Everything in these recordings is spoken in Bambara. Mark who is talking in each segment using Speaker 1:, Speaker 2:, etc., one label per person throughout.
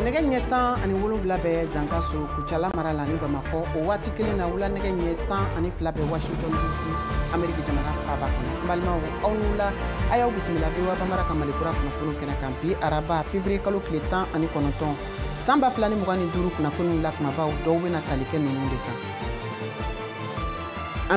Speaker 1: Nɛgɛ ɲɛ 17 bɛ Zankaso, Kucala mara la ni Bamakɔ. O waati kelen na, wula nɛgɛ ɲɛ 12 bɛ Washington DC, Ameriki jamana faaba kɔnɔ. N balimaw, aw ni wula, a y'aw bisimila VOA Bambara ka Malikura kunnafoniw kɛnɛ kan bi araba, février kalo tile 19 san 2025. Kunnafoniw la kumabaw dɔw bɛna tali kɛ ninnu de kan: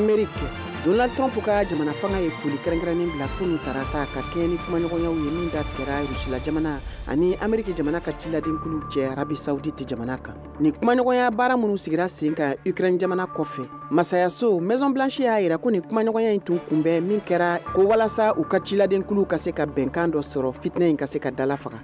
Speaker 1: Ameriki, Donald Trump ka jamana fanga ye foli kɛrɛnkɛrɛnnen bila kunu tarata ka kɛɲɛ ni kumaɲɔgɔnyaw ye min datigɛra Rusila jamana ani Ameriki jamana ka ciladenkulu cɛ Arabi Saoudite jamana kan. Ni kumaɲɔgɔnya baara minnu sigira sen kan Ukraine jamana kɔfɛ, masayaso Maison Blanche y'a yira ko nin kumaɲɔgɔnya in tun kunbɛn min kɛra ko walasa u ka ciladenkulu ka se ka bɛnkan dɔ sɔrɔ, fitinɛ in ka se ka dala faga.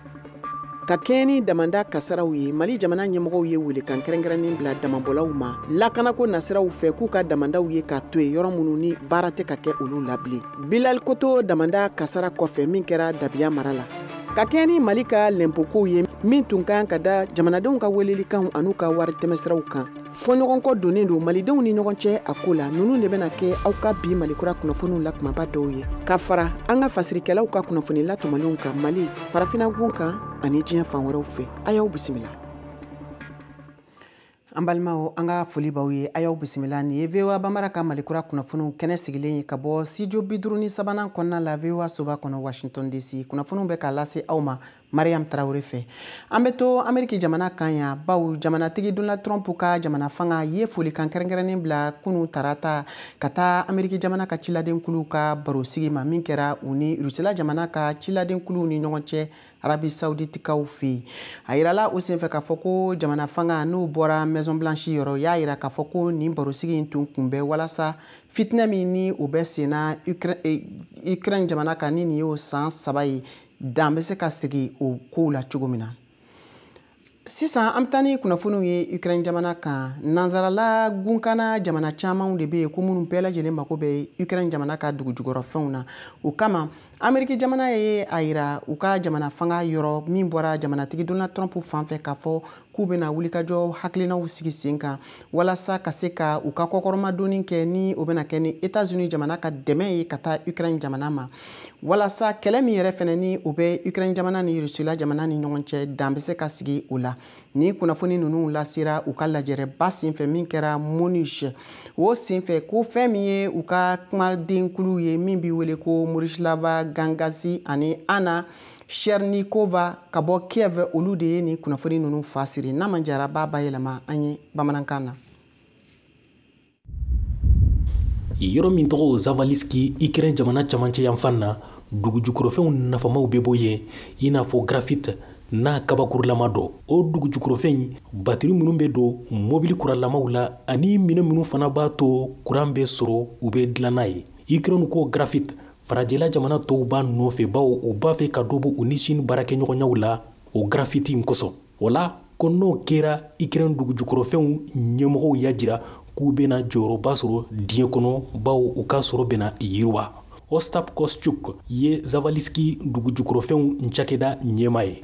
Speaker 1: Ka kɛɲɛ ni damanda kasaraw ye, Mali jamana ɲɛmɔgɔw ye welekan kɛrɛnkɛrɛnnen bila damabɔlaw ma lakanako nasiraw fɛ, k'u ka damandaw ye k'a to yen, yɔrɔ minnu ni baara tɛ ka kɛ olu la bilen, Bilal Koto damanda kasara kɔfɛ min kɛra Dabiya mara la. Ka kɛɲɛ ni Mali ka lɛnpokow ye min tun kan ka da jamanadenw ka welelikanw an'u ka wari tɛmɛsiraw kan, fɔɲɔgɔnkɔ donnen don malidenw ni ɲɔgɔn cɛ a ko la. Ninnu de bɛna kɛ aw ka bi Malikura kunnafoniw la kumaba dɔw ye, ka fara an ka fasirikɛlaw ka kunnafoni latɔmɔlenw kan Mali, farafinna gun kan ani diɲɛ fan wɛrɛw fɛ. A y'aw bisimila. An balimaw, an ka foli b'aw ye, a y'aw bisimila. Nin ye VOA Bambara ka Malikura kunnafoniw kɛnɛ sigilen ye ka bɔ studio 53nan kɔnɔna la, VOA soba kɔnɔ, Washington DC. Kunnafoniw bɛ k'a lase aw ma Mariam Tarawele fɛ. An bɛ to Ameriki jamana kan yan, baw jamanatigi Donald Trump ka jamana fanga ye folikan kɛrɛnkɛrɛnnen bila kunu tarata ka taa Ameriki jamana ka ciladenkulu ka barosigi ma min kɛra u ni Rusila jamana ka ciladenkuluw ni ɲɔgɔn cɛ Arabi Saouditikaw fɛ yen. A yirala o senfɛ k'a fɔ ko jamana fanga n'u bɔra Maison Blanche yɔrɔ y'a yira k'a fɔ ko nin barosigi in tun kunbɛ walasa fitinɛ min ni o bɛ senna Ukraine jamana kan, ni nin y'o san 3 ye, dan bɛ se ka sigi o kow la cogo min na. Sisan an bɛ taa ni kunnafoniw ye Ukraine jamana kan. Nansarala gunkana jamana camanw de bɛ yen ko minnu bɛɛ lajɛlen mako bɛ Ukraine jamana ka dugujukɔrɔfɛnw na. O kama, Ameriki jamana ye a yira u ka jamana fanga yɔrɔ min bɔra jamanatigi Donald Trump fan fɛ k'a fɔ k'u bɛna wulikajɔ hakilinaw sigi sen kan walasa ka se ka u ka kɔkɔrɔmadonni kɛ, ni o bɛna kɛ ni Etats-Unis jamana ka dɛmɛ ye ka taa Ukraine jamana ma, walasa kɛlɛ min yɛrɛ fɛnɛ ni o bɛ Ukraine jamana ni Rusila jamana ni ɲɔgɔn cɛ, dan bɛ se ka sigi o la. Ni kunnafoni ninnu lasera u ka lajɛrɛba senfɛ min kɛra Munich. O senfɛ ko fɛn min ye u ka kumadenkulu ye min bɛ wele ko Morislava Gangasi ani Anna Chernikova ka bɔ Kiev, olu de ye nin kunnafoni ninnu fa siri. N'a man jara b'a bayɛlɛma an ye bamanankan na.
Speaker 2: Yɔrɔ min tɔgɔ Zavaliski, Ukraine jamana camancɛ yanfan na, dugujukɔrɔfɛnw nafamaw bɛ bɔ yen, i n'a fɔ graphite n'a kabakurulama dɔ. O dugujukɔrɔfɛn, batiri minnu bɛ don mobili kuralamaw la ani minɛ minnu fana b'a to kuran bɛ sɔrɔ, u bɛ dilan n'a ye. Ukraine ko graphite, farajɛla jamana tɔw b'a nɔfɛ, bawo u b'a fɛ ka dɔ bɔ u ni Chine baarakɛɲɔgɔnyaw la o graphite in kosɔn. O la ko n'o kɛra, Ukraine dugujukɔrɔfɛnw ɲɛmɔgɔw y'a jira k'u bɛna jɔyɔrɔba sɔrɔ diɲɛ kɔnɔ, bawo u ka sɔrɔ bɛna yiriwa. Ostap Koschuk ye Zavaliski dugujukɔrɔfɛnw cakɛda ɲɛmaa ye.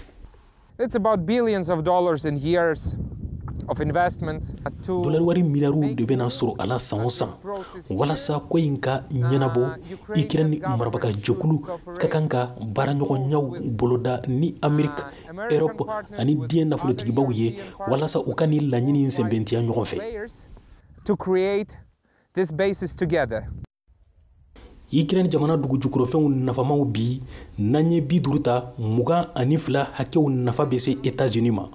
Speaker 3: It's about billions of dollars in years of investments to
Speaker 2: Dolari wari miliyariw de bɛna sɔrɔ a la san o san. Walasa ko in ka ɲɛnabɔ, Ukraine marabaga jɛkulu ka kan ka baaraɲɔgɔnyaw boloda ni Amerique, Europe ani diɲɛ nafolotigibaw ye, walasa u ka nin laɲini sɛnbɛntiya ɲɔgɔn fɛ.
Speaker 3: To create this basis together.
Speaker 2: Ukraine jamana dugujukɔrɔfɛnw nafamaw bi, n'an ye 50 ta, 22 hakɛw nafa bɛ se Etats-Unis ma.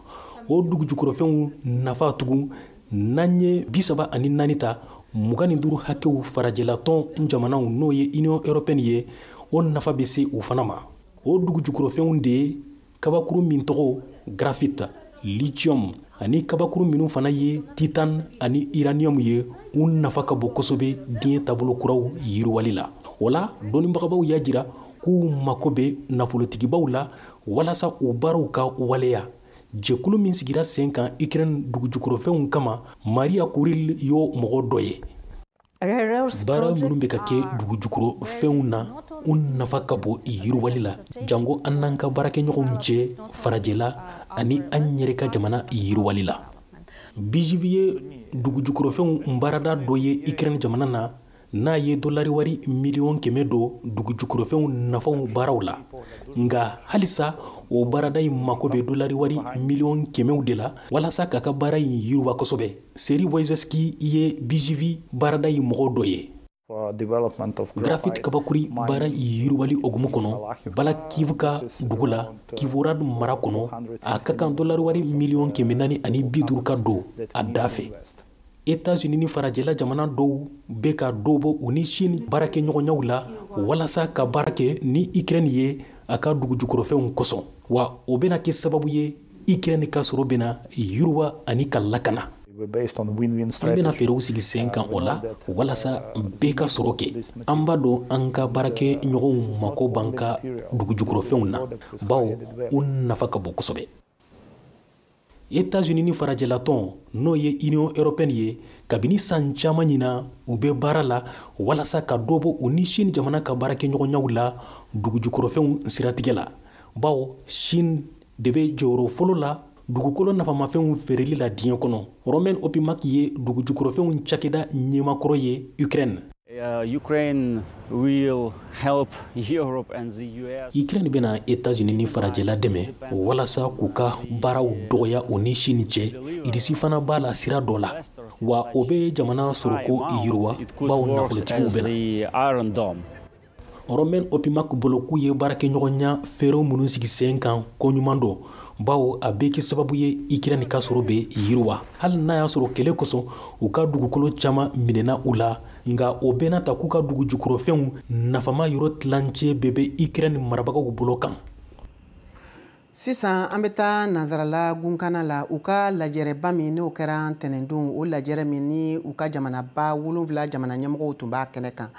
Speaker 2: O dugujukɔrɔfɛnw nafa tugun, n'an ye 34 ta, 25 hakɛw farajɛlatɔn jamanaw, n'o ye Union européenne ye, o nafa bɛ se o fana ma. O dugujukɔrɔfɛnw de ye kabakuru min tɔgɔ graphite, lithium ani kabakuru minnu fana ye titane ani uranium ye, u nafa ka bon kosɛbɛ diɲɛ taabolo kuraw yiriwali la. O la, dɔnnibagabaw y'a jira k'u mako bɛ nafolotigibaw la walasa u baaraw ka waleya. Jɛkulu min sigira sen kan Ukraine dugujukɔrɔfɛnw kama, Maria Kuril y'o mɔgɔ dɔ ye. Baara minnu bɛ ka kɛ dugujukɔrɔfɛnw na, u nafa ka bon yiriwali la, jango an n'an ka baarakɛɲɔgɔnw cɛ farajɛla ani an yɛrɛ ka jamana yiriwali la. BGV ye dugujukɔrɔfɛnw baarada dɔ ye Ukraine jamana na. n'a ye dolari wari 100 miliyɔn don dugujukɔrɔfɛnw nafaw baaraw la. Nka halisa, o baarada in mako bɛ dolari wari 100 miliyɔnw de la walasa k'a ka baara in yiriwa kosɛbɛ. Seri Wojcicki ye BGV baarada in mɔgɔw dɔ ye. Graphite kabakuri baara yiriwali hukumu kɔnɔ Balakivka dugu la, Kirovohrad mara kɔnɔ, a ka kan dolari wari 450 miliyɔn ka don a da fɛ. Etats-Unis ni farajɛla jamana dɔw bɛ ka dɔ bɔ u ni Chine baarakɛɲɔgɔnyaw la walasa ka baara kɛ ni Ukraine ye a ka dugujukɔrɔfɛnw kosɔn. Wa o bɛna kɛ sababu ye, Ukraine ka sɔrɔ bɛna yiriwa ani ka lakana. An bɛna fɛɛrɛw sigi sen kan o la walasa bɛɛ ka sɔrɔ kɛ. An b'a dɔn an ka baarakɛɲɔgɔnw mako b'an ka dugujukɔrɔfɛnw na, bawo u nafa ka bon kosɛbɛ. Etats-Unis ni farajɛlatɔn, n'o ye Union européenne ye, kabini san caman ɲina u bɛ baara la walasa ka dɔ bɔ u ni Chine jamana ka baarakɛɲɔgɔnyaw la dugujukɔrɔfɛnw siratigɛ la, bawo Chine de bɛ jɔyɔrɔ fɔlɔ la dugukolo nafamafɛnw feereli la diɲɛ kɔnɔ. Roman Opimakh ye dugujukɔrɔfɛnw cakɛda ɲɛmakɔrɔ ye Ukraine.
Speaker 4: Ukraine will help Europe and the US.
Speaker 2: Ukraine bɛna Etats-Unis ni farajɛla dɛmɛ walasa k'u ka baaraw dɔgɔya u ni Chine cɛ. Irisi fana b'a la sira dɔ la, wa o bɛ jamana sɔrɔko yiriwa, bawo nafolotigiw bɛ
Speaker 4: na.
Speaker 2: Roman Opimakh bolo, k'u ye baarakɛɲɔgɔnya fɛɛrɛw minnu sigi sen kan koɲuman don, bawo a bɛ kɛ sababu ye Ukraine ka sɔrɔ bɛ yiriwa, hali n'a y'a sɔrɔ kɛlɛ kosɔn u ka dugukolo caman minɛna u la. Nka o bɛɛ n'a ta, k'u ka dugu jukɔrɔfɛnw nafama yɔrɔ tilancɛ bɛɛ bɛ Ukraine marabagaw bolo kan.
Speaker 1: Sisan an bɛ taa Nansarala gunkana la. U ka lajɛrɛba min n'o kɛra ntɛnɛndon, o lajɛrɛ min ni u ka jamanaba 7 jamana ɲɛmɔgɔw tun b'a kɛnɛ kan,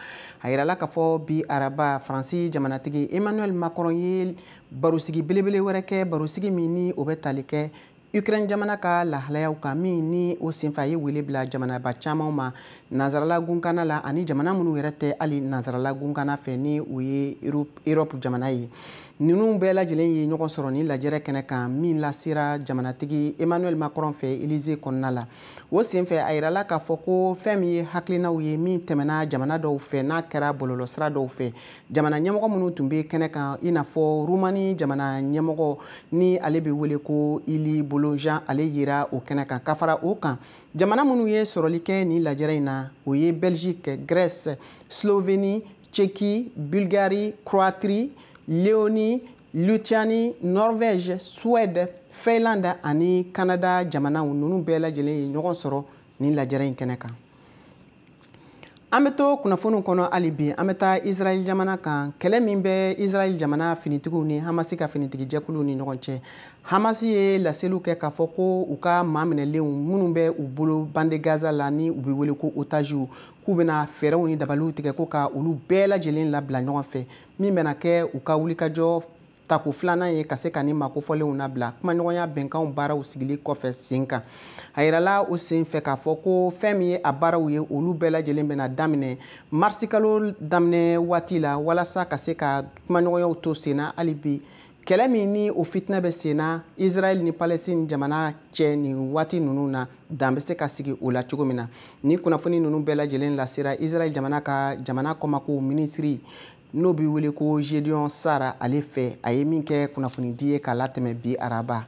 Speaker 1: a yirala k'a fɔ bi araba, Faransi jamanatigi Emmanuel Macron ye barosigi belebele wɛrɛ kɛ, barosigi min ni o bɛ tali kɛ Ukraine jamana ka lahalayaw kan, min ni o senfɛ a ye wele bila jamanaba caman ma Nansarala gunkana la, ani jamana minnu yɛrɛ tɛ hali Nansarala gunkana fɛ, ni o ye Europe jamana ye. Ninnu bɛɛ lajɛlen ye ɲɔgɔn sɔrɔ ni lajɛrɛ kɛnɛ kan min lasera jamanatigi Emmanuel Macron fɛ Élysée kɔnɔna la. O senfɛ, a yirala k'a fɔ ko fɛn min ye hakilinaw ye min tɛmɛna jamana dɔw fɛ, n'a kɛra bɔlɔlɔsira dɔw fɛ, jamana ɲɛmɔgɔ minnu tun bɛ kɛnɛ kan, i n'a fɔ Rumani jamana ɲɛmɔgɔ ni ale bɛ wele ko Ilie Bolojan, ale yera o kɛnɛ kan. Ka fara o kan, jamana minnu ye sɔrɔli kɛ nin lajɛrɛ in na, o ye Belgique, Grèce, Slovénie, Tchéquie, Bulgarie, Croatie, Léonie, Lituanie, Norvège, Suède, Finlande ani Canada jamanaw. Ninnu bɛɛ lajɛlen ye ɲɔgɔn sɔrɔ nin lajɛrɛ in kɛnɛ kan. An bɛ to kunnafoniw kɔnɔ hali bi. An bɛ taa Israɛl jamana kan. Kɛlɛ min bɛ Israɛl jamana finitigiw ni Hamasi ka finitigijɛkuluw ni ɲɔgɔn cɛ, Hamasi ye laseliw kɛ k'a fɔ ko u ka maa minɛlenw minnu bɛ u bolo bande Gaza la, ni u bɛ wele ko otages, k'u bɛna fɛɛrɛw ni dabaliw tigɛ ko ka olu bɛɛ lajɛlen labila ɲɔgɔn fɛ, min bɛna kɛ u ka wulikajɔ tako filanan ye ka se ka ni maa kofɔlenw labila, kumaɲɔgɔnya bɛnkanw baaraw sigili kɔfɛ sen kan. A yirala o sen fɛ k'a fɔ ko fɛn min ye a baaraw ye, olu bɛɛ lajɛlen bɛna daminɛ marisikalo daminɛ waati la, walasa ka se ka kumaɲɔgɔnyaw to sen na hali bi. Kɛlɛ min ni o fitinɛ bɛ sen na Israɛl ni Palestine jamana cɛ nin waati ninnu na, dan bɛ se ka sigi o la cogo min na. Ni kunnafoni ninnu bɛɛ lajɛlen lasera Israɛl jamana ka jamana kɔmako minisiri, n'o bɛ wele ko Gédéon Sara, ale fɛ, a ye min kɛ kunnafonidi ye k'a latɛmɛ bi araba.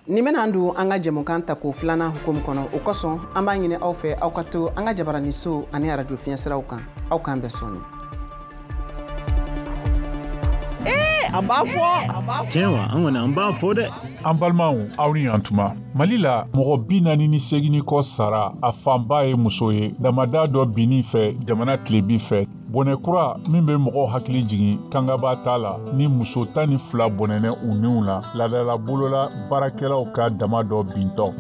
Speaker 1: Nin bɛna don an ka jɛmukan tako filanan hukumu kɔnɔ. O kosɔn, an b'a ɲini aw fɛ, aw ka to an ka jabaraniso ani arajo fiɲɛsiraw kan. Aw k'an bɛn sɔɔni.
Speaker 5: An b'a fɔ.
Speaker 6: Tiɲɛ wa, an kɔni an b'a fɔ dɛ.
Speaker 7: An balimaw, aw ni yantuma. Mali la, mɔgɔ 48 ni kɔ sara, a fanba ye muso ye, damada dɔ binni fɛ jamana tilebi fɛ. Bɔnɛ kura min bɛ mɔgɔw hakili jigin Kangaba ta la, ni muso 12 bɔnɛnɛ u niw la ladala bolola baarakɛlaw ka dama dɔ bintɔ.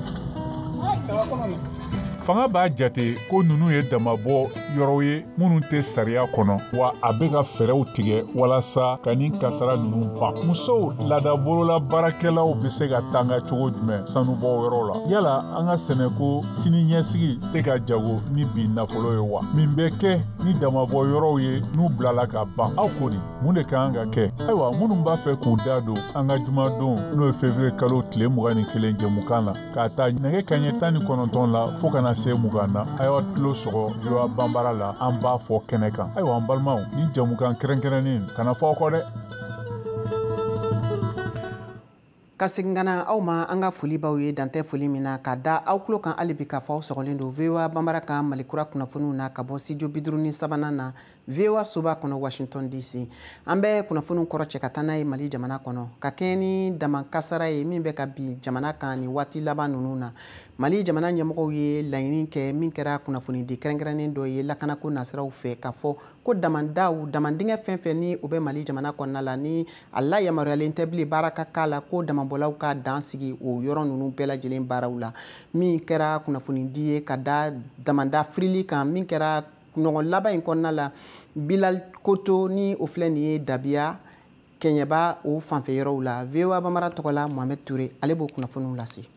Speaker 7: Fanga b'a jate ko ninnu ye damabɔ yɔrɔw ye minnu tɛ sariya kɔnɔ, wa a bɛ ka fɛɛrɛw tigɛ walasa ka nin kasara ninnu ban. Musow laadabolola baarakɛlaw bɛ se ka tanga cogo jumɛn sanubɔ yɔrɔ la? Yala an ka sɛnɛko sini ɲɛsigi tɛ ka jago ni bi nafolo ye wa? Min bɛ kɛ ni damabɔ yɔrɔw ye n'u bilala ka ban? Aw ko di, mun de ka kan ka kɛ? Ayiwa, minnu b'a fɛ k'u da don an ka jumadon, n'o ye février kalo tile 21 jɛmukan la, k'a ta nɛgɛ kaɲɛ 19 la fo ka na na se 20 na, a y'aw tulo sɔgɔ VOA Banbara la, an b'a fɔ kɛnɛ kan. Ayiwa an balimaw, ni jamukan kɛrɛnkɛrɛnnen kana fɔ aw kɔ dɛ.
Speaker 1: Ka segin ka na aw ma, an ka foli b'aw ye dantɛ foli min na ka da aw tulo kan hali bi k'a fɔ aw sɔgɔlen don VOA Banbara kan Mali kura kunnafoniw na ka bɔ studio 53nan na VOA soba kɔnɔ Washington DC. An bɛ kunnafoniw kɔrɔ cɛ ka taa n'a ye Mali jamana kɔnɔ ka kɛɲɛ ni dama kasara ye min bɛ ka bin jamana kan nin waati laban ninnu na. Mali jamana ɲɛmɔgɔw ye laɲini kɛ min kɛra kunnafonidi kɛrɛnkɛrɛnnen dɔ ye lakanako nasiraw fɛ k'a fɔ ko damandaw damandingɛ fɛn fɛn ni o bɛ Mali jamana kɔnɔna la ni a layamaruyalen tɛ bilen baara ka k'a la, ko damabɔlaw ka dan sigi o yɔrɔ ninnu bɛɛ lajɛlen baaraw la. Min kɛra kunnafonidi ye ka da damanda firili kan min kɛra ɲɔgɔn laban in kɔnɔna la Bilal Koto ni o filɛ nin ye Dabiya Kɛɲɛba o fanfɛ yɔrɔw la. VOA Bambara tɔgɔ la Mohamed Touré, ale b'o kunnafoniw lase.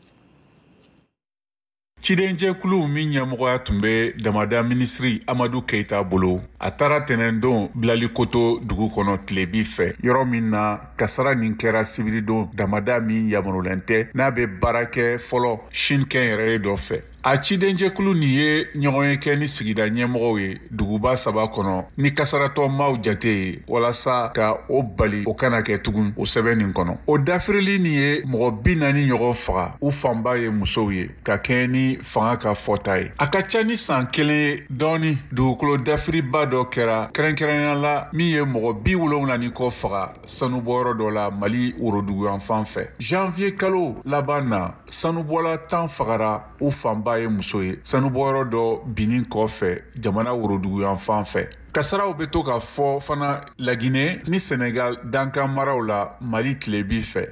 Speaker 7: Cidenjɛkulu min ɲɛmɔgɔya tun bɛ damada minisiri Amadu Keyita bolo, a taara tɛnɛndon Bilali Koto dugu kɔnɔ tilebi fɛ, yɔrɔ min na kasara nin kɛra sibiridon damada min yamarulen tɛ n'a bɛ baara kɛ fɔlɔ Chine kɛnyɛrɛye dɔ fɛ. A cidenjɛkulu nin ye ɲɔgɔn ye kɛ ni sigida ɲɛmɔgɔw ye duguba 3 kɔnɔ ni kasaratɔ maaw jate ye walasa ka o bali o kana kɛ tugun o sɛbɛn nin kɔnɔ. O dafirili nin ye mɔgɔ 40 ɲɔgɔn faga, u fanba ye musow ye, ka kɛɲɛ ni fanga ka fɔta ye. A ka ca ni san 1 ye dɔɔni, dugukolo dafiriba dɔ kɛra kɛrɛnkɛrɛnnenya la min ye mɔgɔ 70 ni kɔ faga sanubɔyɔrɔ dɔ la Mali woroduguyanfan fɛ. Janvier kalo laban na, sanubɔla 10 fagara, u fanba ye muso ye, sanubɔyɔrɔ dɔ binni kɔfɛ jamana woroduguyanfan fɛ. Kasaraw bɛ to ka fɔ fana Laginɛ ni Senegal dankan maraw la Mali tilebi fɛ.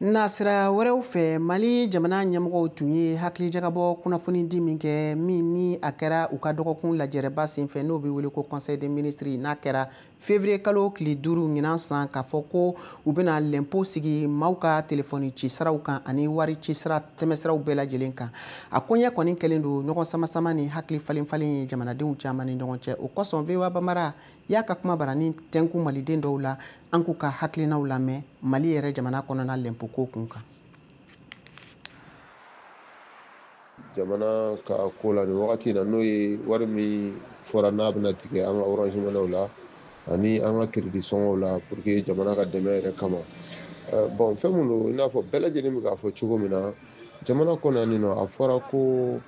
Speaker 1: Nasira wɛrɛw fɛ, Mali jamana ɲɛmɔgɔw tun ye hakilijagabɔ kunnafonidi min kɛ min ni a kɛra u ka dɔgɔkun lajɛrɛba senfɛ n'o bɛ wele ko Conseil des ministres n'a kɛra février kalo tile 5 ɲinan san, k'a fɔ ko u bɛna lɛnpo sigi maaw ka telefɔni cisiraw kan ani wari cisira tɛmɛsiraw bɛɛ lajɛlen kan. A koɲɛ kɔni kɛlen don ɲɔgɔn sama-sama ni hakili falen-falen ye jamanadenw caman ni ɲɔgɔn cɛ. O kosɔn VOA Bambara y'a ka kuma barani tɛnku maliden dɔw la, an k'u ka hakilinaw lamɛn Mali yɛrɛ jamana kɔnɔna lɛnpoko kun kan.
Speaker 8: Jamana ka ko la nin wagati in na, n'o ye wari min fɔra n'a bɛna tigɛ an ka Orange Money la ani an ka crédit sɔngɔw la pour que jamana ka dɛmɛ yɛrɛ kama. Bon, fɛn min don, i n'a fɔ bɛɛ lajɛlen bɛ k'a fɔ cogo min na, jamana kɔnɔ yan nɔ, a fɔra ko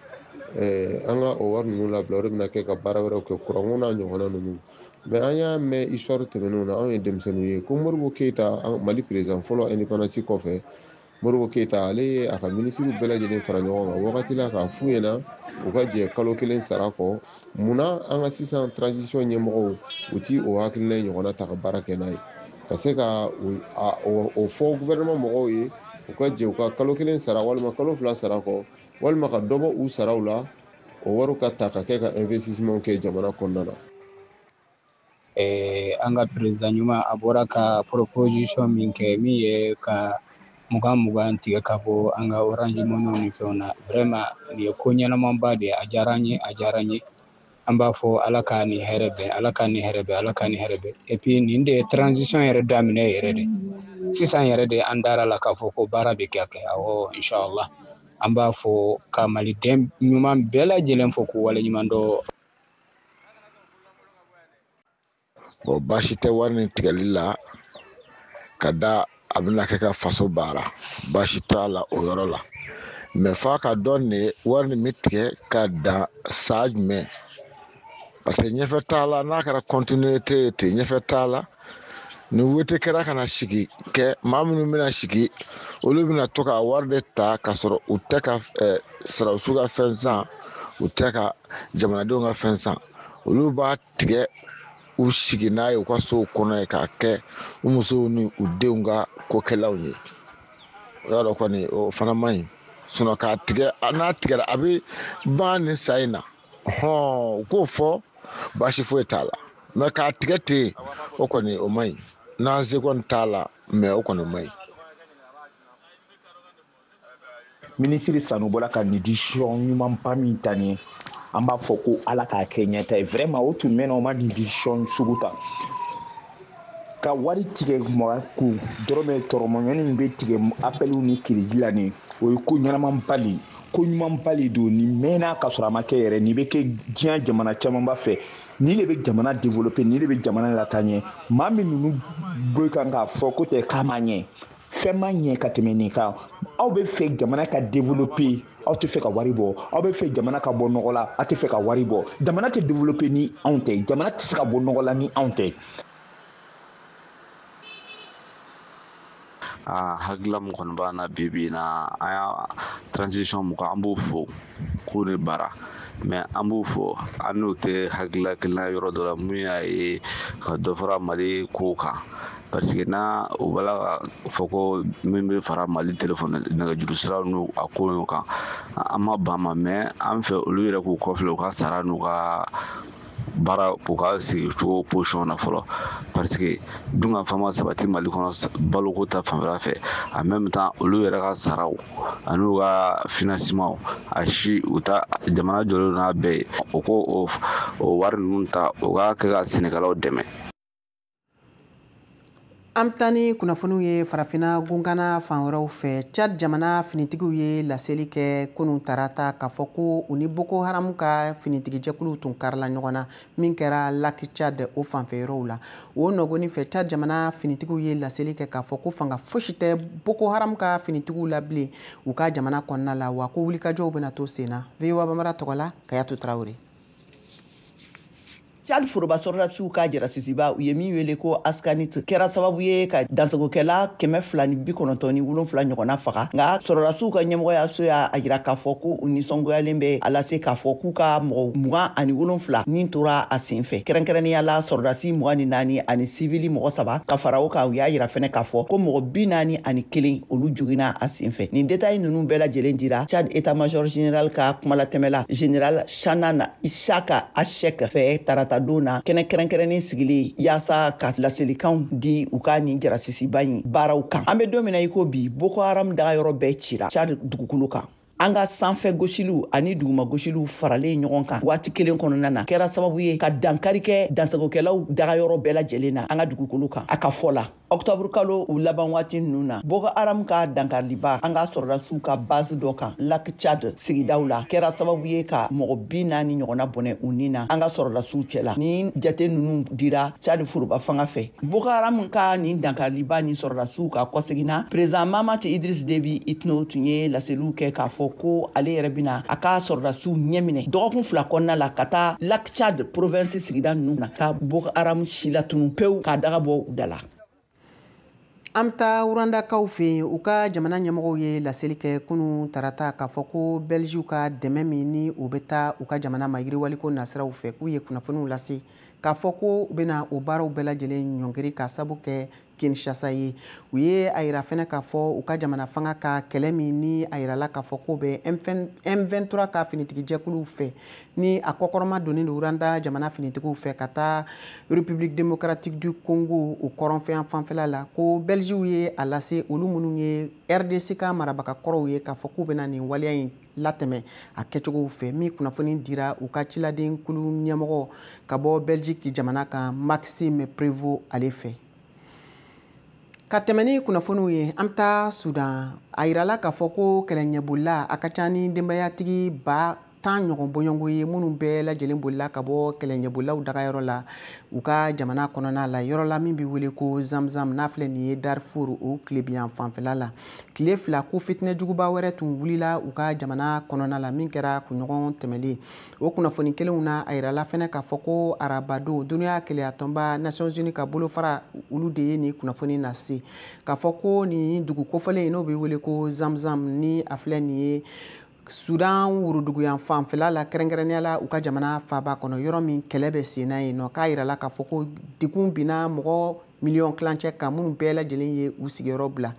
Speaker 8: an ka o wari ninnu labila, o de bɛna kɛ ka baara wɛrɛw kɛ, kuranko n'a ɲɔgɔnna ninnu. Mais an y'a mɛn histoire tɛmɛnenw na, anw ye denmisɛnninw ye ko Modibo Keyita, Mali président fɔlɔ indépendance kɔfɛ, Modibo Keyita ale ye a ka minisiriw bɛɛ lajɛlen fara ɲɔgɔn kan wagati la k'a f'u ɲɛna u ka jɛ kalo 1 sara kɔ. Munna an ka sisan transition ɲɛmɔgɔw u ti o hakilina in ɲɔgɔnna ta ka baara kɛ n'a ye, ka se ka o fɔ gouvernement mɔgɔw ye u ka jɛ u ka kalo 1 sara walima kalo 2 sara kɔ, walima ka dɔ bɔ u saraw la, o wariw ka ta ka kɛ ka investissement kɛ jamana kɔnɔna na.
Speaker 9: An ka président ɲuman a bɔra ka proposition min kɛ min ye ka 20 tigɛ ka bɔ an ka Orange Money ni fɛnw na, vraiment nin ye ko ɲɛnamaba de ye. A diyara n ye, a diyara n ye. An b'a fɔ Ala ka nin hɛrɛ bɛn, Ala ka nin hɛrɛ bɛn, Ala ka nin hɛrɛ bɛn. Et puis nin de ye transition yɛrɛ daminɛ yɛrɛ de. Sisan yɛrɛ de an dara la k'a fɔ ko baara bɛ kɛ. Awɔ, inshallah. An b'a fɔ ka maliden ɲuman bɛɛ lajɛlen fo k'u waleɲuman dɔn.
Speaker 10: Bon, baasi tɛ wari nin tigɛli la ka da a bɛna kɛ ka faso baara, baasi t'a la o yɔrɔ la. Mais f'a ka dɔn de wari nin bɛ tigɛ ka dan saa jumɛn, parce que ɲɛfɛ t'a la, n'a kɛra continuité ye ten, ɲɛfɛ t'a la. Ni wote kɛra ka na sigi kɛ, maa minnu bɛna sigi olu bɛna to ka wari de ta k'a sɔrɔ u tɛ ka sɔrɔdasiw ka fɛn san, u tɛ ka jamanadenw ka fɛn san. Olu b'a tigɛ u sigi n'a ye u ka sow kɔnɔ ye k'a kɛ u musow ni u denw ka kokɛlaw ye. O y'a dɔn kɔni o fana man ɲi. Sinon k'a tigɛ, n'a tigɛra a bɛ ban nin sa in na, hɔn u k'o fɔ baasi foyi t'a la. Mais k'a tigɛ ten, o kɔni o man ɲi. N'an se kɔni t'a la, mais o kɔni man ɲi.
Speaker 11: Minisiri Sanu bɔra ka nin décision ɲumanba min ta nin ye, an b'a fɔ ko Ala k'a kɛ ɲɛta ye. Vraiment o tun mɛnna o ma nin décision sugu ta. Ka wari tigɛ mɔgɔ kun dɔrɔmɛ tɔrɔmɔɲɔni min bɛ tigɛ appel ni crédit la nin, o ye ko ɲɛnamaba de ye. Ko ɲumanba le don. Nin mɛnna ka sɔrɔ a ma kɛ yɛrɛ. Nin bɛ kɛ diɲɛ jamana camanba fɛ. Nin de bɛ jamana développer, nin de bɛ jamana lataa ɲɛ. Maa min ninnu bɛ kan k'a fɔ ko tɛ k'a ma ɲɛ, fɛn ma ɲɛ ka tɛmɛ nin kan. Aw bɛ fɛ jamana ka développer, aw tɛ fɛ ka wari bɔ. Aw bɛ fɛ jamana ka bɔ nɔgɔ la, aw tɛ fɛ ka wari bɔ. Jamana tɛ développer ni anw tɛ, jamana tɛ se ka bɔ nɔgɔ la ni anw tɛ.
Speaker 12: Hakilila min kɔni b'an na bi bi in na, an y'a transition mun kan, an b'o fo k'o de baara, mais an b'o fɔ an n'o tɛ hakilila kelen na yɔrɔ dɔ la. Mun y'a ye ka dɔ fara Mali kow kan, parce que n'a o b'a la ka fɔ ko min bɛ fara Mali téléphone nɛgɛjuru siraw n'u a ko kan, an ma ban ma, mais an fɛ olu yɛrɛ k'u kɔfilɛ u ka sara n'u ka baara u ka sigi cogo position na fɔlɔ, parce que dunkafa ma sabati Mali kɔnɔ baloko ta fanfɛla fɛ. En même temps, olu yɛrɛ ka saraw an'u ka financement a si u ta jamana jɔlen n'a bɛɛ ye, o ko o wari ninnu ta u k'a kɛ ka sɛnɛkɛlaw dɛmɛ.
Speaker 1: An bɛ taa ni kunnafoniw ye farafinna gunkana fan wɛrɛw fɛ. Tchad jamana finitigiw ye laseli kɛ kunun tarata k'a fɔ ko u ni Boko Haram ka finitigijɛkuluw tun karila ɲɔgɔn na min kɛra Lac Tchad o fanfɛ yɔrɔw la. O nɔgɔni fɛ, Tchad jamana finitigiw ye laseli kɛ k'a fɔ ko fanga fosi tɛ Boko Haram ka finitigiw la bilen u ka jamana kɔnɔna la, wa ko wulikajɔw bɛna to sen na. VOA Bambara tɔgɔ la, Kayatu Tarawele.
Speaker 5: Tchad foroba sɔrɔdasiw ka jarasisiba u ye min wele ko Askanit kɛra sababu ye ka dansagokɛla 297 ɲɔgɔnna faga. Nka sɔrɔdasiw ka ɲɛmɔgɔyaso y'a jira k'a fɔ ko u nisɔngoyalen bɛ a lase k'a fɔ k'u ka mɔgɔ 27 nin tora a sen fɛ, kɛrɛnkɛrɛnnenya la sɔrɔdasi 24 ani sivili mɔgɔ 3 ka fara o kan. U y'a jira fɛnɛ k'a fɔ ko mɔgɔ 41 olu joginna a sen fɛ. Nin détail ninnu bɛɛ lajɛlen dira Tchad état-major général ka kumalatɛmɛla général Chanan Ishaka Ashek fɛ tarata don na kɛnɛ kɛrɛnkɛrɛnnen sigilen yaasa ka laselikanw di u ka nin jarasisiba in baaraw kan. An bɛ don min na i ko bi, Boko Haram dagayɔrɔ bɛɛ cira Tchad dugukolo kan. An ka sanfɛ gosiliw ani duguma gosiliw faralen ɲɔgɔn kan waati kelen kɔnɔna na kɛra sababu ye ka dankari kɛ dansagokɛlaw dagayɔrɔ bɛɛ lajɛlen na an ka dugukolo kan. A ka fɔ la, octobre kalo u laban waati ninnu na, Boko Haram ka dankariliba an ka sɔrɔdasiw ka base dɔ kan Lac Tchad sigidaw la kɛra sababu ye ka mɔgɔ 40 ɲɔgɔnna bɔnɛ u ni na an ka sɔrɔdasiw cɛ la. Ni jate ninnu dira Tchad foroba fanga fɛ. Boko Haram ka nin dankariliba ni sɔrɔdasiw ka kɔseginna, président Mahamat Idriss Déby Itno tun ye laseliw kɛ k'a fɔ ko ale yɛrɛ bɛna a ka sɔrɔdasiw ɲɛminɛ dɔgɔkun 2 kɔnɔna la ka taa Lac Tchad province sigida ninnu na ka Boko Haram si latunu pewu k'a daga bɔ u da la.
Speaker 1: An bɛ taa Rwandakaw fɛ yen. U ka jamana ɲɛmɔgɔw ye laseli kɛ kunun tarata k'a fɔ ko Belgique ka dɛmɛ min ni u bɛ taa u ka jamana ma yiriwaliko nasiraw fɛ, k'u ye kunnafoniw lase k'a fɔ ko u bɛna o baaraw bɛɛ lajɛlen ɲɔngiri ka sabu kɛ Kinshasa ye. U ye a yira fɛnɛ k'a fɔ u ka jamana fanga ka kɛlɛ min ni a yirala k'a fɔ k'o bɛ M23 ka finitigijɛkuluw fɛ ni a kɔkɔrɔma donnen don Rwanda jamana finitigiw fɛ ka taa République démocratique du Congo o kɔrɔnfɛn fanfɛla la, ko Belgique ye a lase olu minnu ye RDC ka marabaga kɔrɔw ye k'a fɔ k'u bɛna nin waleya in latɛmɛ a kɛcogow fɛ. Min kunnafoni dira u ka ciladen kulu ɲɛmɔgɔ ka bɔ Belgique jamana kan Maxime Prévost ale fɛ. Ka tɛmɛ ni kunnafoniw ye, an bɛ taa Sudan. A yirala k'a fɔ ko kɛlɛɲɛbolila a ka ca ni denbayatigi 10,000 ɲɔgɔn bɔɲɔgɔn ye minnu bɛɛ lajɛlen bolila ka bɔ kɛlɛɲɛbolilaw dagayɔrɔ la u ka jamana kɔnɔna la, yɔrɔ la min bɛ wele ko Zamzam n'a filɛ nin ye Darfur o tilebiyan fanfɛla la. Tile 2 ko fitinɛ juguba wɛrɛ tun wulila u ka jamana kɔnɔna la min kɛra kunɲɔgɔn tɛmɛlen. O kunnafoni kelenw na, a yirala fɛnɛ k'a fɔ ko arabadon dunuya kelenyatɔnba Nations Unies ka bolofara olu de ye nin kunnafoni lase k'a fɔ ko nin dugu kofɔlen n'o bɛ wele ko Zamzam ni a filɛ nin ye Sudan wuruduguyan fanfɛla la, kɛrɛnkɛrɛnnenya la u ka jamana faaba kɔnɔ, yɔrɔ min kɛlɛ bɛ sen na yen nɔ, k'a yirala k'a fɔ ko degun binna mɔgɔ 1.5 miliyɔn kan minnu bɛɛ lajɛlen ye u sigiyɔrɔ bila.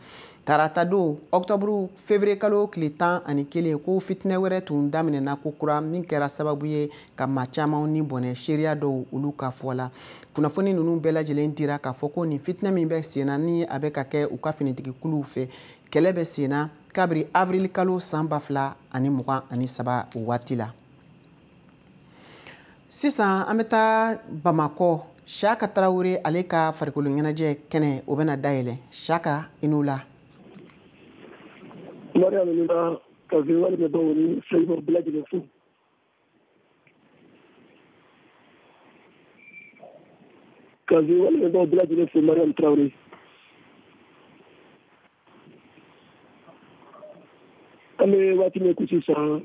Speaker 1: Tarata don octobre février kalo tile 11 ko fitinɛ wɛrɛ tun daminɛna ko kura min kɛra sababu ye ka maa caman ni bɔnɛ seereya dɔw olu ka fɔ la. Kunnafoni ninnu bɛɛ lajɛlen dira k'a fɔ ko nin fitinɛ min bɛ sen na ni a bɛ ka kɛ u ka finitigikuluw fɛ, kɛlɛ bɛ sen na kabiri avril kalo san 2023 o waati la. Sisan an bɛ taa Bamakɔ. Siaka Tarawele ale ka farikolo ɲɛnajɛ kɛnɛ o bɛna dayɛlɛ. Siaka, i n'u la.
Speaker 13: Mariam, Ka VOA lamɛnbaaw ni filɛbagaw bɛɛ lajɛlen fo. Ka VOA lamɛnbaaw bɛɛ lajɛlen fo Mariam Traoré. An bɛ waati min ko sisan,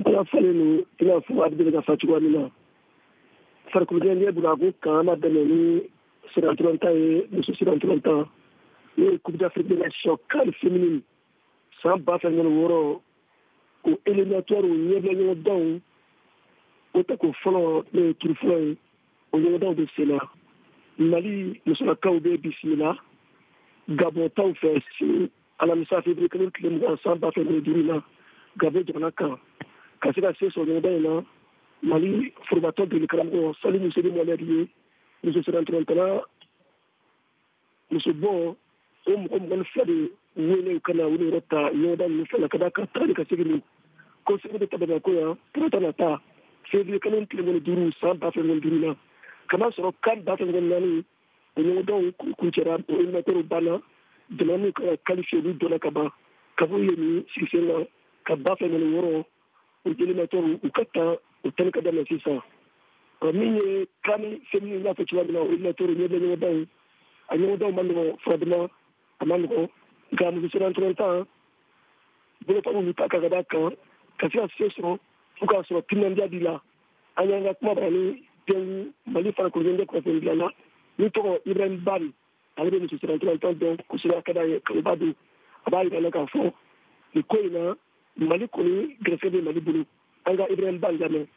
Speaker 13: baara falen don i n'a fɔ a bɛ deli ka fa cogoya min na. Farikolo ɲɛnajɛ bunakun kan, an b'a daminɛ ni sennantolatan ye, muso sennantolatan, n'o ye Coupe d'Afrique des Nations CAN féminine san 2026, o éliminatoire ɲɛbila ɲɔgɔndanw, o tako fɔlɔ, n'o ye tour fɔlɔ ye, o ɲɔgɔndanw bɛ sen na. Mali musolakaw bɛ bisimila Gabon taw fɛ sini alamisa février kalo tile 20 san 2025 na, Gabon jamana kan. Ka se ka se sɔrɔ ɲɔgɔndan in na, Mali forobatɔ degeli karamɔgɔ Salim Museni Mohamed ye muso sennantolatan musobɔ o mɔgɔ 22 de wele u ka na u yɔrɔ ta ɲɔgɔndan ninnu fɛn na, ka d'a kan taga ni ka segin don ko segin bɛ ta Bamakɔ yan tarata nata février kalo tile 25 san 2025 na. Kama sɔrɔ CAN 2024, o ɲɔgɔndanw kuncɛra, o éliminatoire banna, jamana minnu kan ka qualifier olu dɔnna ka ban. Ka bɔ yen nin sigisen na ka 2026 o éliminatoire u ka taa o tani ka daminɛ sisan. Min ye CAN féminine, n'a fɔ cogoya min na, o éliminatoire ɲɛbila ɲɔgɔndanw, a ɲɔgɔndanw ma nɔgɔn, furadama a ma nɔgɔn, nka muso sennantolatan bolofa b'olu ta kan, ka d'a kan ka se ka se sɔrɔ fo k'a sɔrɔ timinandiya b'i la. An y'an ka kuma bara ni denw Mali farikolo ɲɛnajɛ kunnafoni dilanna ni tɔgɔ Ibrahim Bari, ale bɛ muso sennantolatan dɔn kosɛbɛ, a ka d'a ye, kanuba don. A b'a yira k'a fɔ nin ko in na, Mali kɔni gɛrɛsɛgɛ bɛ Mali bolo. An ka Ibrahim Bari lamɛn.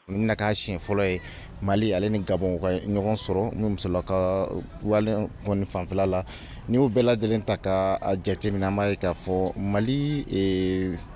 Speaker 14: Nin bɛna k'a siɲɛ fɔlɔ ye Mali ale ni Gabon ka ɲɔgɔn sɔrɔ min musolaka wale kɔni fanfɛla la. N'i y'o bɛɛ lajɛlen ta ka a jateminɛ, an b'a ye k'a fɔ Mali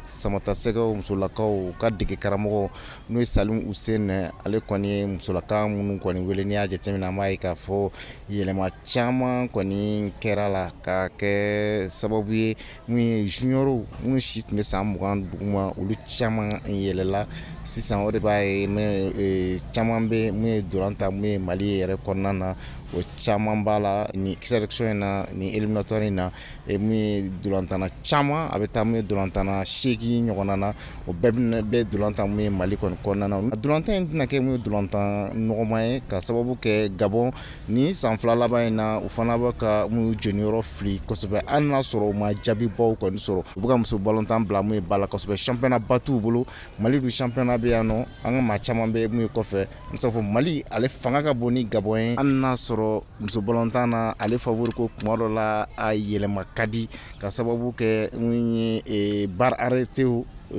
Speaker 14: samatasɛgɛw musolakaw ka dege karamɔgɔ n'o ye Salim Hussein, ale kɔni ye musolaka minnu kɔni wele, n'i y'a jateminɛ, an b'a ye k'a fɔ yɛlɛma caman kɔni kɛra la ka kɛ sababu ye mun ye juniorw minnu si tun bɛ san 20 duguma, olu caman yɛlɛla sisan. O de b'a ye caman bɛ mun ye dolan ta mun ye Mali yɛrɛ kɔnɔna na, o caman b'a la ni sélection in na, ni éliminatoire in na, mun ye dolantanna caman, a bɛ taa mun ye dolantanna 8 ɲɔgɔnna na, o bɛɛ bɛ dolantan mun ye Mali kɔni kɔnɔna na. Dolantan in tɛna kɛ mun ye dolantan nɔgɔman ye, ka sababu kɛ Gabon ni san 2 laban in na, u fana bɛ ka mun jeniyɔrɔ fili kosɛbɛ, hali n'a sɔrɔ u ma jaabibaw kɔni sɔrɔ. U bɛ ka muso balontan bila mun ye ba la kosɛbɛ, championnat ba t'u bolo. Mali dun championnat bɛ yan nɔ, an ka maa caman bɛ mun ye kɔfɛ. An bɛ se k'a fɔ Mali ale fanga ka bon ni Gabon ye, hali n'a sɔrɔ muso balontan na ale favori ko kuma dɔ la a yɛlɛma ka di, ka sababu kɛ mun ye balle arrêtée,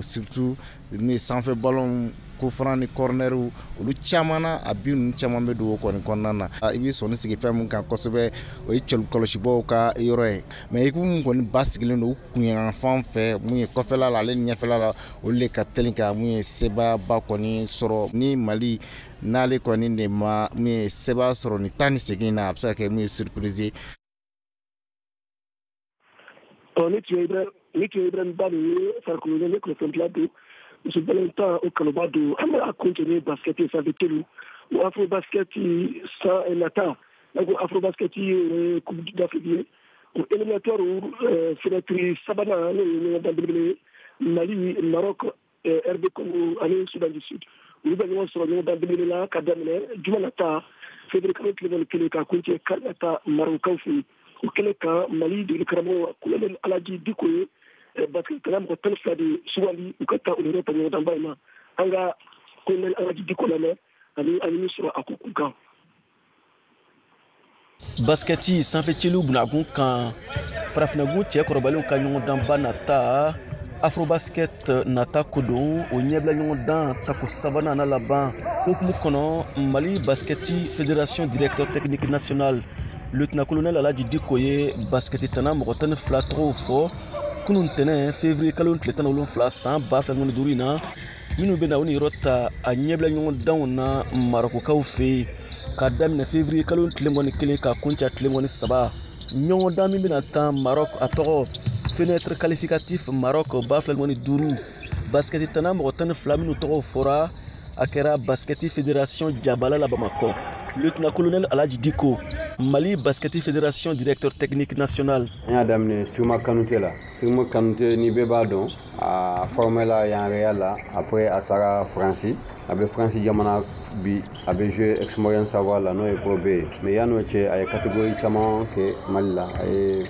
Speaker 14: surtout ni sanfɛ ballon coup franc ni corner, olu caman na, a bi ninnu caman bɛ don o kɔni kɔnɔna na. I bɛ sɔnni sigi fɛn min kan kosɛbɛ, o ye kɔlɔsibaw ka yɔrɔ ye, mais équipe min kɔni ba sigilen don u kunyanfan fɛ mun ye kɔfɛla la ale ni ɲɛfɛla la, olu de ka teli ka mun ye sebaaba kɔni sɔrɔ. Ni Mali n'ale kɔni de ma mun ye seba sɔrɔ ni tan ni segin na, a bɛ se ka kɛ mun ye surprise ye.
Speaker 13: Ne tun ye Ibrahim Bari ye, farikolo ɲɛnajɛ kunnafonidila don, muso balontan o kanuba don. An bɛ a kuncɛ ni basket sanfɛ telu, o afro basket san nata, n'a ko afro basket ye Coupe d'Afrique ye, o éliminatoire fenêtre sabanan, n'o ye ɲɔgɔndan belebele ye, Mali, Maroc, RD Congo ani Soudan du Sud, olu bɛ ɲɔgɔn sɔrɔ ɲɔgɔndan belebele la ka daminɛ juma nata février kalo tile 21 ka kuncɛ kari nata Marocaw fɛ yen. O kɛnɛ kan, Mali degeli karamɔgɔ Colonel Alaji Diko ye basket tala mɔgɔ 12 de sugandi u ka taa o yɔrɔ ta ɲɔgɔndanba in na. An ka Colonel Alaji Diko lamɛn ani an ye min sɔrɔ a ko kun kan.
Speaker 15: Baskɛti sanfɛcɛliw bunakun kan, farafinnagun cɛ kɔrɔbalenw ka ɲɔgɔndanba nata afrobasket nata ko don, o ɲɛbila ɲɔgɔndan tako sabanan na laban hukumu kɔnɔ, Mali baskɛti fédération directeur technique national lieutenant colonel Alaji Diko ye baskɛti tana mɔgɔ 12 tɔgɔw fɔ kunun tɛnɛn février kalo tile 17 san 2025 in na, minnu bɛna u niyɔrɔ ta a ɲɛbila ɲɔgɔndanw na Marokokaw fɛ yen ka daminɛ février kalo tile 21 ka kuncɛ tile 23. Ɲɔgɔndan min bɛna tan Maroc, a tɔgɔ fenêtre qualificatif Maroc 2025, baskɛti tana mɔgɔ 12 minnu tɔgɔw fɔra, a kɛra baskɛti fédération jabala la Bamakɔ. Lieutenant colonel Alaji Diko. Mali Basket Fédération, directeur technique national.
Speaker 16: An y'a daminɛ Sirima Kanute la. Sirima Kanute, ni bɛɛ b'a dɔn, a formé la yan Real la, après a taara Faransi. A bɛ Faransi jamana bi, a bɛ jouer Aix-Maurienne Savoie la, n'o ye Pro B ye. Mais yan'o cɛ, a ye catégorie caman kɛ Mali la. A ye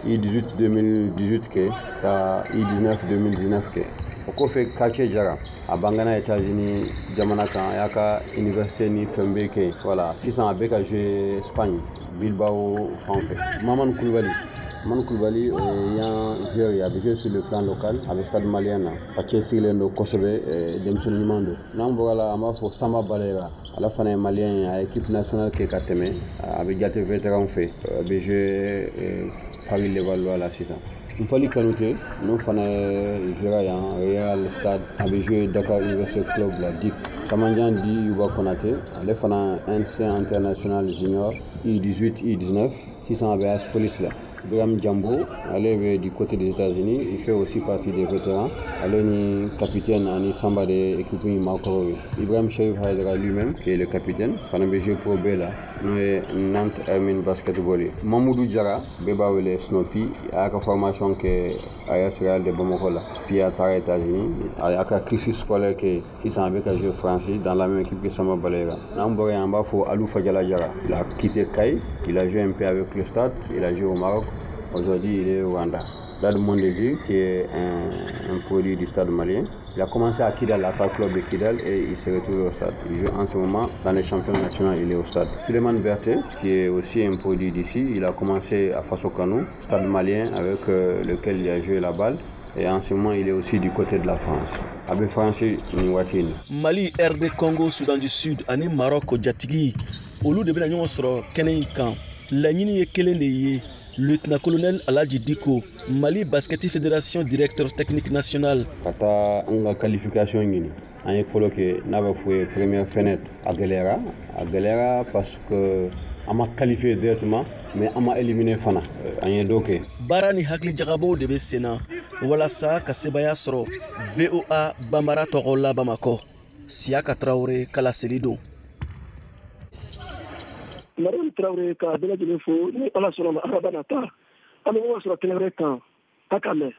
Speaker 16: U18 2018 kɛ, ka U19 2019 kɛ. O kɔfɛ, Quartier Jara, a bangana États-Unis jamana kan, a y'a ka université ni fɛn bɛɛ kɛ. Voilà, sisan a bɛ ka jouer Espagne, Bilbao fan fɛ. Mamane Kulibali, Mamane Kulibali, o ye yan joueur ye, a bɛ jouer sur le plan local, a bɛ Stade Malien na. A cɛsirilen don kosɛbɛ, denmisɛnnin ɲuman don. N'an bɔra la, an b'a fɔ Samba Balayira, ale fana ye malien ye, a ye équipe nationale kɛ ka tɛmɛ, a bɛ jate vétéran fɛ, a bɛ jouer Paris Levallois la sisan. Nfali Kanute, n'o fana ye joueur yan Real Stade, a bɛ jouer Dakar Université Club la, DIC. Kamanjan Di Yuba Konate, ale fana ancien international junior U18 U19, sisan a bɛ AS Police la. Birame Djambo, ale bɛ du côté des États-Unis, il fait aussi partie des vétérans. Ale ni capitaine ani Samba de équipe in maakɔrɔw ye. Ibrahim Chérif Haïdara lui-même, qui est le capitaine, fana bɛ jouer Pro B la, n'o ye Nantes Hermine Basketball ye. Mamoudou Diarra, bɛɛ b'a wele Snoopy, a y'a ka formation kɛ AS Real de Bamako la, puis a taara États-Unis, a y'a ka cursus scolaire kɛ, sisan a bɛ ka jouer France dans la même équipe que Samba Balayira. N'an bɔra yen, an b'a fɔ Alou Fadiala Diarra. Il a quitté Kayes, il a joué un peu avec le Stade, il a joué au Maroc. Aujourd'hui, il est au Rwanda. Dad Mondésir, qui est un produit du Stade Malien. Il a commencé à Kidal, à club de Kidal, et il s'est retrouvé au Stade. Il joue en ce moment dans les championnats nationaux, il est au Stade. Suleiman Berté, qui est aussi un produit d'ici, il a commencé à Faso Kanou, Stade Malien, avec lequel il a joué la balle. Et en ce moment, il est aussi du côté de la France. A bɛ France nin waati in na.
Speaker 15: Mali, RD Congo, Soudan du Sud ani Maroc jatigi, olu de bɛna ɲɔgɔn sɔrɔ kɛnɛ in kan. Laɲini ye kelen de ye. Lieutenant-colonel Aladji Diko, Mali Basket Fédération, directeur technique national.
Speaker 16: Ka taa an ka qualification ɲini. An ye fɔlɔ kɛ, n'a bɛ fɔ ye première fenêtre, a gɛlɛyara. A gɛlɛyara parce que an ma qualifié directement, mais an ma éliminé fana. An ye dɔ kɛ.
Speaker 15: Baara ni hakili jagabɔw de bɛ sen na walasa ka sebaaya sɔrɔ. VOA Banbara tɔgɔ la Bamakɔ, Siyaka Tarawele ka laseli don.
Speaker 13: Mariam Traoré ka bɛɛ lajɛlen fo. Ni Ala sɔnna ma, araba nata, an bɛ ɲɔgɔn sɔrɔ kɛnɛ wɛrɛ kan a k'a mɛn.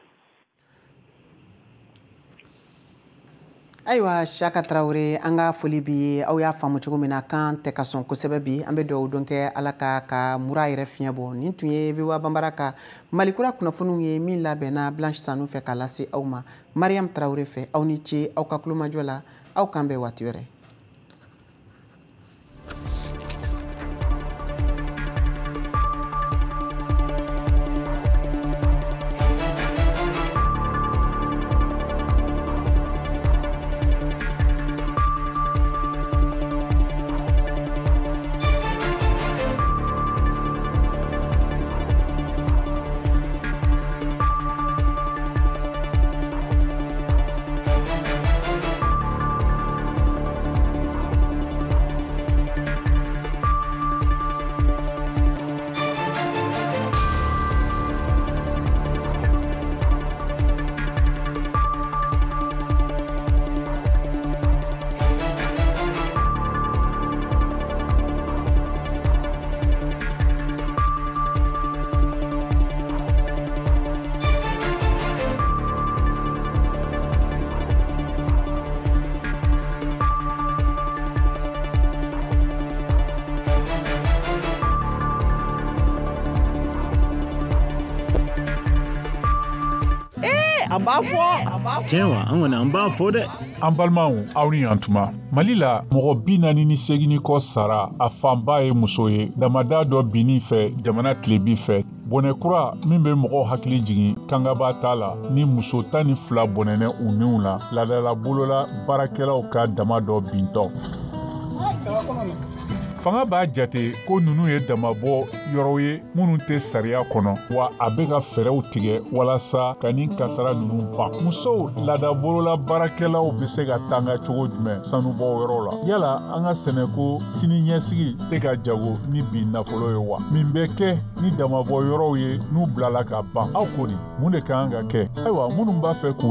Speaker 1: Ayiwa, Siyaka Tarawele, an ka foli bi ye. Aw y'a faamu cogo min na, kan tɛ ka sɔn kosɛbɛ bi. An bɛ dugawu don kɛ Ala ka mura yɛrɛ fiɲɛ bɔ. Nin tun ye VOA Banbara ka Malikura kunnafoniw ye, min labɛnna Blanche Sanu fɛ k'a lase aw ma Mariam Tarawele fɛ. Aw ni ce aw ka kulomajɔ la. Aw k'an bɛn waati wɛrɛ.
Speaker 5: An b'a fɔ.
Speaker 6: Tiɲɛ wa, an kɔni an b'a fɔ dɛ.
Speaker 7: An balimaw, aw ni yan tuma. Mali la, mɔgɔ 48 kɔ sara, a fanba ye muso ye, damada dɔ binni fɛ jamana tilebi fɛ. Bɔnɛ kura min bɛ mɔgɔw hakili jigin kangaba t'a la, ni muso 12 bɔnɛnɛ u niw la, laadala bolola baarakɛlaw ka dama dɔ bintɔ. Fanga b'a jate ko ninnu ye damabɔ yɔrɔw ye minnu tɛ sariya kɔnɔ, wa a bɛ ka fɛɛrɛw tigɛ walasa ka nin kasara ninnu ban. Musow laadabolola baarakɛlaw bɛ se ka tanga cogo jumɛn sanubɔ yɔrɔ la? Yala an ka sɛnɛko sini ɲɛsigi tɛ ka jago ni bi nafolo ye wa? Min bɛ kɛ ni damabɔ yɔrɔw ye n'u bilala ka ban? Aw ko di, mun de ka kan ka kɛ? Ayiwa, minnu b'a fɛ k'u